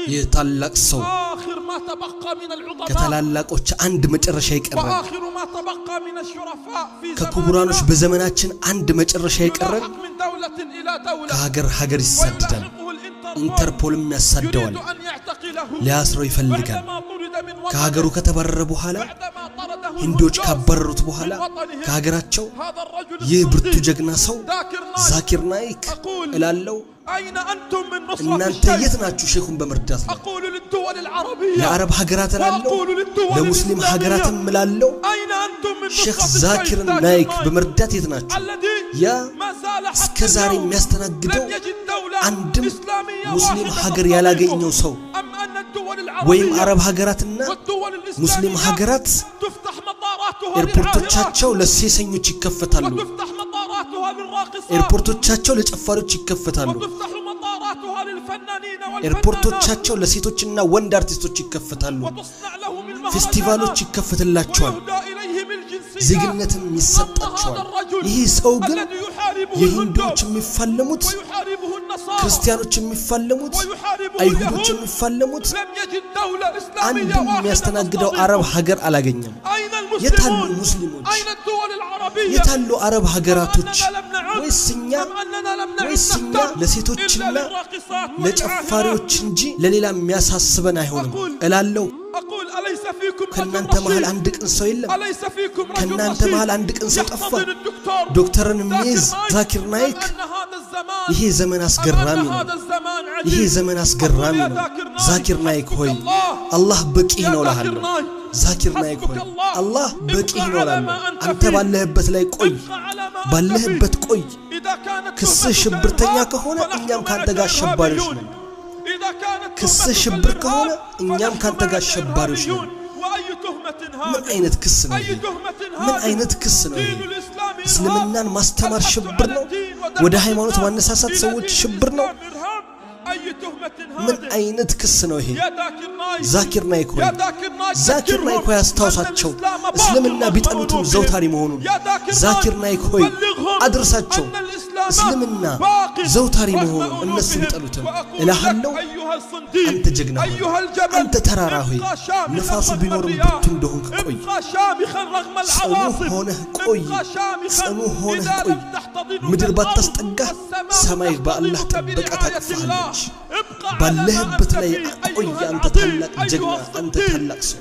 ይህ ታላቅ ሰው ከታላላቆች አንድ መጨረሻ የቀረን፣ ከክቡራኖች በዘመናችን አንድ መጨረሻ የቀረን፣ ከሀገር ሀገር ይሳደዳል። ኢንተርፖልም ያሳደዋል፣ ሊያስረው ይፈልጋል። ከሀገሩ ከተባረረ በኋላ፣ ሂንዶች ካባረሩት በኋላ ከሀገራቸው፣ ይህ ብርቱ ጀግና ሰው ዛኪር ናይክ እላለው፣ እናንተ የት ናችሁ? ሼኹን በመርዳት ነው። ለአረብ ሀገራት እላለሁ፣ ለሙስሊም ሀገራትም እላለሁ፣ ሼኽ ዛኪር ናይክ በመርዳት የት ናችሁ? ያ እስከ ዛሬ የሚያስተናግደው አንድም ሙስሊም ሀገር ያላገኘው ሰው፣ ወይም አረብ ሀገራትና ሙስሊም ሀገራት ኤርፖርቶቻቸው ለሴሰኞች ይከፈታሉ፣ ኤርፖርቶቻቸው ለጨፋሪዎች ይከፈታሉ፣ ኤርፖርቶቻቸው ለሴቶችና ወንድ አርቲስቶች ይከፈታሉ፣ ፌስቲቫሎች ይከፈትላቸዋል፣ ዜግነትም ይሰጣቸዋል። ይህ ሰው ግን የሂንዶች የሚፋለሙት፣ ክርስቲያኖች የሚፋለሙት፣ አይሁዶች የሚፋለሙት፣ አንድም የሚያስተናግደው አረብ ሀገር አላገኘም። የታሉ ሙስሊሞች? የታሉ አረብ ሀገራቶች? ወይስ እኛ ለሴቶችና ለጨፋሪዎች እንጂ ለሌላ የሚያሳስበን አይሆንም እላለሁ። ከእናንተ መሃል አንድ ቅን ሰው የለም። ከእናንተ መሃል አንድ ቅን ሰው ጠፋ። ዶክተርን የሚይዝ ዛኪር ናይክ። ይሄ ዘመን አስገራሚ ነው። ይሄ ዘመን አስገራሚ ነው። ዛኪር ናይክ ሆይ፣ አላህ በቂህ ነው እልሃለሁ። ዛኪር ናይክ ሆይ፣ አላህ በቂህ ነው እላለሁ። አንተ ባለህበት ላይ ቆይ፣ ባለህበት ቆይ። ክስህ ሽብርተኛ ከሆነ እኛም ካንተ ጋር አሸባሪዎች ነን። ክስህ ሽብር ከሆነ እኛም ካንተ ጋር አሸባሪዎች ነን። ምን አይነት ክስ ነው ይሄ? ምን አይነት ክስ ነው ይሄ? እስልምናን ማስተማር ሽብር ነው? ወደ ሃይማኖት ማነሳሳት ሰዎች ሽብር ነው? ምን አይነት ክስ ነው ይሄ? ዛኪር ናይክ ሆይ፣ ዛኪር ናይክ ሆይ፣ አስታውሳቸው እስልምና ቢጠሉትም ዘውታሪ መሆኑን። ዛኪር ናይክ ሆይ፣ አድርሳቸው እስልምና ዘውታሪ መሆኑን እነሱ ቢጠሉትም እልሃለሁ። አንተ ጀግና ሆይ፣ አንተ ተራራ ሆይ፣ ንፋሱ ቢኖርም ብርቱ እንደሆንክ ቆይ። ጽኑ ሆነህ ቆይ፣ ጽኑ ሆነህ ቆይ። ምድር ባታስጠጋህ ሰማይ በአላህ ጥበቃ ታቅፍሃለች። ባለህበት ላይ ቆይ፣ አንተ ታላቅ ጀግና፣ አንተ ታላቅ ሰው።